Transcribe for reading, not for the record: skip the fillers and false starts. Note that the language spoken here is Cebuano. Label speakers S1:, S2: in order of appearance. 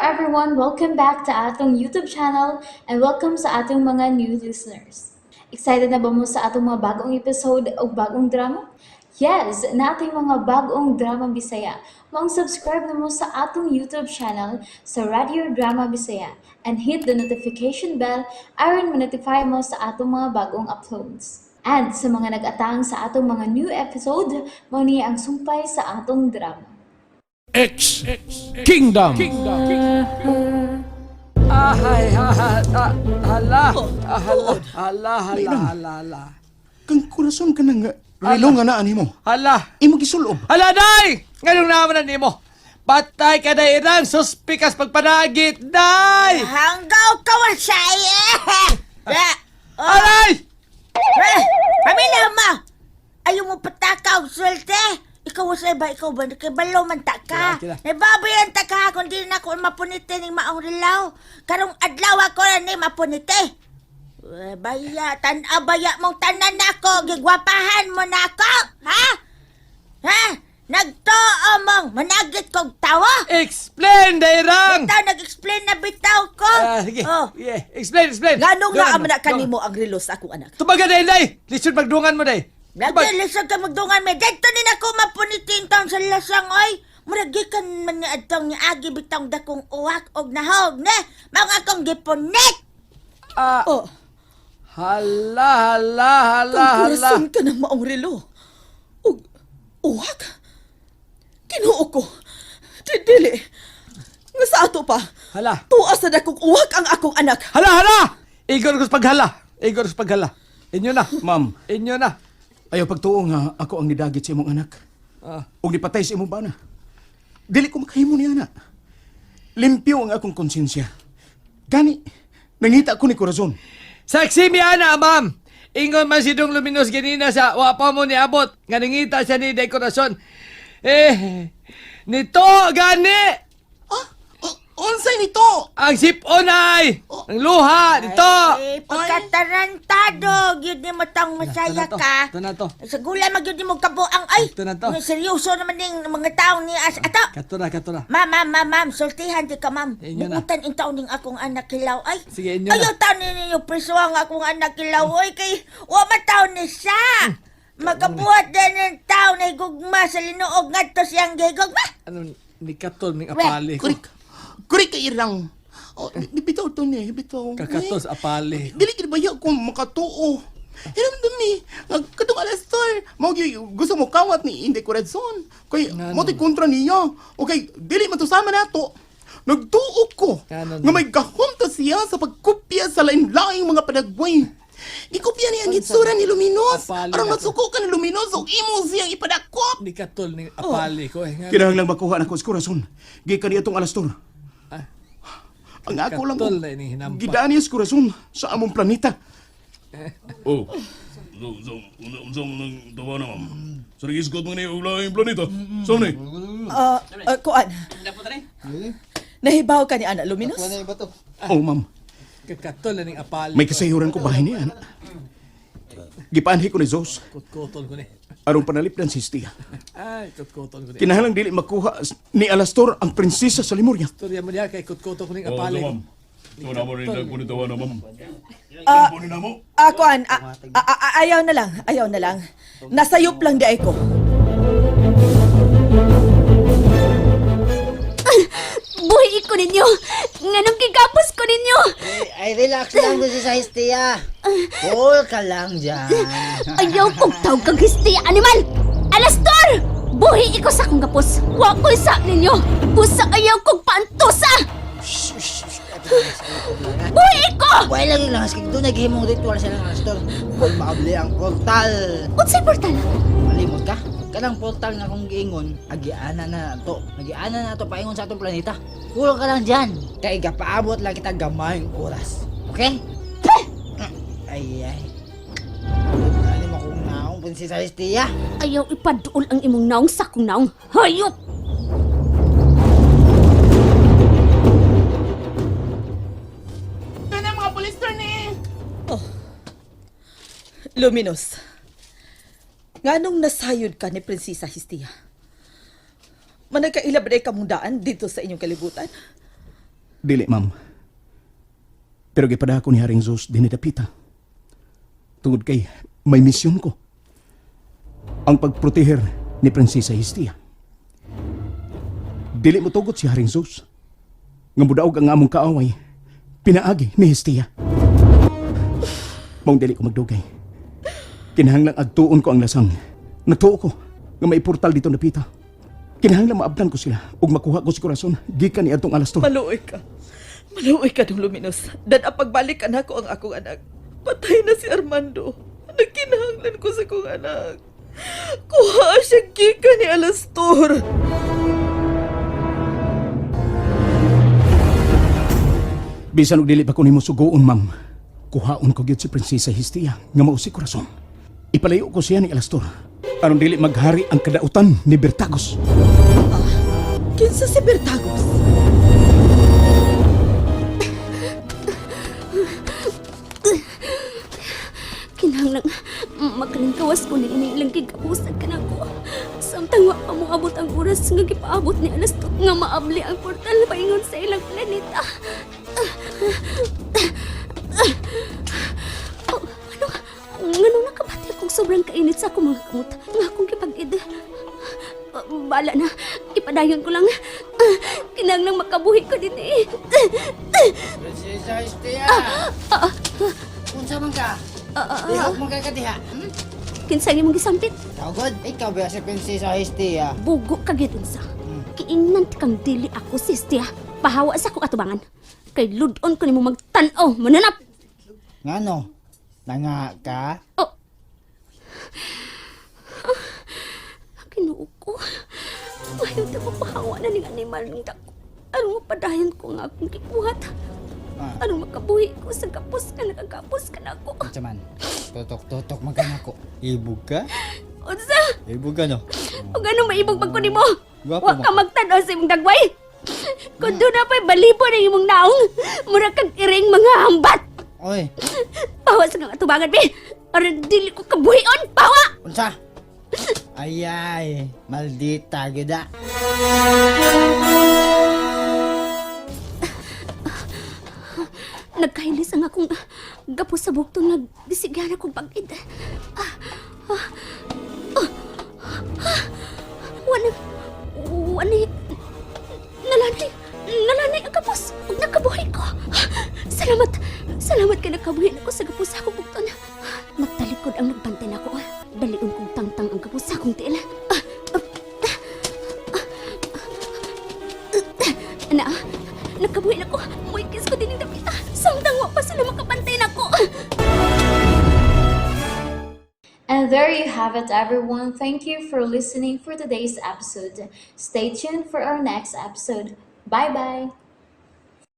S1: everyone! Welcome back to atong YouTube channel and welcome sa atong mga new listeners. Excited na ba mo sa atong mga bagong episode o bagong drama? Yes, nating mga bagong drama Bisaya. Maong subscribe na mo sa atong YouTube channel sa Radio Drama Bisaya and hit the notification bell aron ma-notify mo sa atong mga bagong uploads. And sa mga nag-atang sa atong mga new episode, mao ni ang sumpay sa atong drama.
S2: X Kingdom.
S3: Ahay, ha, ha, ha, hala, ah, hala, hala, hala, hala, hala.
S4: Kang kurason ka nang relo nga naan nimo.
S3: Hala,
S4: Imo gisulob.
S3: hala, day! Ngayong naman na nimo. Patay ka na irang, suspikas pagpanagit, day!
S5: Hanggaw ka wa siya eh.
S3: Aray!
S5: Pamilya ma! Ayaw mo patakaw, swerte! Ikaw sa iba, ikaw ba? Kay balo man ta ka.
S3: Kila, kila.
S5: Nababayan ta ka kung di na ako mapunite ning maong rilaw. Karong adlaw ako na ni mapunite. Eh, baya, tan-aw baya mong tanan nako, gigwapahan mo na ako, ha? Ha? Nagtoo mong managit kog tawa?
S3: Explain, dairang!
S5: Bitaw, nag-explain na bitaw ko.
S3: Ah, sige.
S5: Oh.
S3: Yeah. Explain, explain.
S6: Nganong
S3: Dungan
S6: naa
S3: mo,
S6: man na
S3: dungan.
S6: kanimo ang relo sa akong anak?
S3: Tubaga, day, day! Lisod magdungan mo, day. Tubag.
S5: Lagi, lisod ka magdungan me. Dito ni nako mapunitin taon sa lasang, oy. Murag gikan man ni adtong ni agi bitong dakong uwak og nahog, ne. Mga akong gipunit.
S3: Ah,
S6: Oh,
S3: hala, hala, hala,
S6: kang
S3: hala.
S6: kurason ka ng maong relo. Ug uwak? Kinuo ko. Dili. Nga sa ato pa.
S3: Hala.
S6: Tuas na dakong uwak ang akong anak.
S3: Hala, hala! Igor ko sa paghala. Igor sa paghala. Inyo na.
S4: Ma'am,
S3: Inyo na.
S4: ayaw pagtuo nga ako ang nidagit sa imong anak.
S3: Ah.
S4: Ug nipatay sa imong bana. Dili ko makahimo niya na. Limpyo ang akong konsensya. Gani, nangita ko ni Corazon.
S3: Saksi mi ana, ma'am. Ingon man si Dong Luminos ganina sa wa pa mo niabot nga nangita siya ni dekorasyon. Eh, nito gani
S4: Ah, unsay nito?
S3: ang sipon ay ang luha nito.
S5: Ay, pagkatarantado, gyud ni mo taong masaya
S3: Ito na to,
S5: ka.
S3: ito na to.
S5: Sa gula magyud ni mo kabuang ay.
S3: Ito na to.
S5: Seryoso naman ning mga taong ni as ato.
S3: Kato na, kato na.
S5: Ma'am, ma'am, ma'am, ma'am, sultihan di ka, ma'am.
S3: Inyo na.
S5: Bukutan in taon ning akong anak hilaw. Ay,
S3: Sige, inyo na.
S5: ayaw taon ninyo preso ang akong anak hilaw. Oy, kay, wa man taon ni siya. Makabuhat din ng taon na higugma sa linuog ngadto siyang gigugma.
S3: Ano ni katol ning apali ko.
S4: Kurik. Kurik ka irang. Oh, bitaw to ni, bitaw.
S3: Kakatol sa apali.
S4: Dili gid baya kung makatuo. Hinumdumi, nga katong alastor, mao gyud gusto mo kawat ni Inday Corazon. Kay
S3: Ngano?
S4: mo kontra niya. Okay, dili man to sama nato. Nagtuo ko
S3: Ngano
S4: nga may gahom ta siya sa pagkopya sa lain-laing mga panagway. Gikopya niya ang hitsura ni Luminos.
S3: Apali
S4: Aron
S3: na to.
S4: masuko ka ni Luminos ug imo siyang ipadakop.
S3: Ni katol ning apali ko eh. Nga-
S4: Kinahanglang makuha na ko sa Corazon. Gikan niya itong alastor.
S3: Ah.
S4: Ang ako lang
S3: Katol na ining hinampa.
S4: gidaan niya sa Corazon sa among planeta.
S2: Oh. So, so, unsa unsa nang tawa na, ma'am? Sa nag-isgot mo ni og laing planeta. So ni.
S6: Ah, kuan. Nahibaw ka ni Ana Luminos?
S4: Oh, ma'am.
S3: Kakatol na ning apali.
S4: May kasayuran ko bahay niya, anak. Gipaanhi ko ni Zeus
S3: Kutkotol ko ni.
S4: aron panalipdan si Hestia.
S3: Ay, kutkotol ko ni.
S4: Kinahanglang dili makuha ni Alastor ang prinsesa sa Lemuria.
S3: Storya mo niya kay kutkotol ko ning
S2: Oh,
S3: apali
S2: so,
S3: ko.
S2: ma'am. So na mo rin nagpunit tawa na, ma'am.
S6: Ah,
S2: Ano na mo?
S6: kuan, ayaw na lang, ayaw na lang. Nasayop lang di ay ko.
S7: Buhi ko ninyo! Nganong gigapos ko ninyo?
S8: Ay, relax lang doon sa Hestia. Cool ka lang dyan.
S7: Ayaw kong tawag kang histiya, animal! Alastor! Buhi ko sa akong gapos. Wa ko'y sa ninyo. Busa ayaw kong paantusa! Buhi ko!
S8: Wala lagi lang, kay doon naghimong ritual sila ng pastor. Kung makabli ang portal.
S7: Unsay portal?
S8: Malimot ka? Kanang portal nga kung giingon, agiana na to. Agiana na to paingon sa atong planeta. Cool ka lang dyan. Kay gapaabot lang kita gamayng oras. Okay? Ay, ay. Ano mo kung naong prinsesa Hestia?
S7: Ayaw ipaduol ang imong naong sa akong naong. Hayop!
S4: Ito na mga pulis ni.
S6: Luminos. Nganong nasayod ka ni Prinsesa Hestia? Managkaila ba kamong daan dito sa inyong kalibutan?
S4: Dili, ma'am. Pero gipada ko ni Haring Zeus dinhi dapita. Tungod kay may misyon ko. Ang pagproteher ni Prinsesa Hestia. Dili mo tugot si Haring Zeus. Nga mudaog ang among kaaway, pinaagi ni Hestia. Maong dili ko magdugay. Kinahanglang agtuon ko ang lasang. Natuo ko nga may portal dito napita. Kinahanglang maabdan ko sila ug makuha ko si Corazon gikan ni adtong alastor.
S6: Maluoy ka. Maluoy ka, Dong Luminos. Dan pagbalik nako ang akong anak. Patay na si Armando. Nagkinahanglan ko sa akong anak. Kuha siya gikan ni Alastor.
S4: Bisan og dili pa ko nimo sugoon, ma'am. Kuhaon ko gyud si Prinsesa Hestia nga mao si Corazon. Ipalayo ko siya ni Alastor aron dili maghari ang kadautan ni Bertagos.
S6: Kinsa si Bertagos?
S7: Kinahanglang makalingkawas ko ni ilang gigapusan ka nako. Samtang wa pa moabot ang oras nga gipaabot ni Alastor nga maabli ang portal paingon sa ilang planeta. Oh, ano? Ngano nakabati akong sobrang kainit sa akong mga kamot nga akong gipag-id. Bala na, ipadayon ko lang. Kinahanglang makabuhi ko din eh.
S8: Prinsesa Hestia! Unsa man ka? Lihok man ka diha. Hmm?
S7: Kinsa imong gisampit?
S8: Tawgod, ikaw ba si Prinsesa Hestia?
S7: Bugo ka gyud unsa. Kiingnan ti kang dili ako sistya. Pahawa sa akong atubangan. Kay ludon ko nimo magtan-aw, mananap.
S8: Ngano? Nanga ka?
S7: Oh. Ginoo ko. Ayaw ta pahawa na ning animal ng dako. Aron mapadayon ko nga akong gibuhat.
S8: Ah.
S7: Aron makabuhi ko sa kapos ka nakagapos ka na ako.
S8: Unsa man? Tutok-tutok man ka nako. Ibog ka?
S7: Unsa?
S8: Ibog ka no?
S7: Ug anong maibog pag ko nimo?
S8: Gwapo
S7: Wa
S8: mo.
S7: ka magtan-aw sa imong dagway. Kung doon na pa'y balibo ng imong naong, mura kang iring mga hambat.
S8: Oy,
S7: Pawa sa kang atubangan, be! Aron dili ko kabuhion! Pawa!
S8: unsa? Ayay, maldita gyud ah.
S7: Nagkailis ang akong gapos sa bukto nga gisigyan akong pag-id. Ah, ah, ah, ah, Wala, wala, nalanay, nalanay ang kapos. Ug nakabuhi ko. Salamat, salamat kay nakabuhi nako sa gapos sa akong bukton. Nagtalikod ang nagbantay nako. Dalion kong tangtang ang gapos sa akong tiil. Ah, ah, ah, ah, Na, nakabuhi na ko. Muikis ko din yung dapita. Samtang wa pa sila makabantay nako.
S1: And there you have it, everyone. Thank you for listening for today's episode. Stay tuned for our next episode. Bye bye.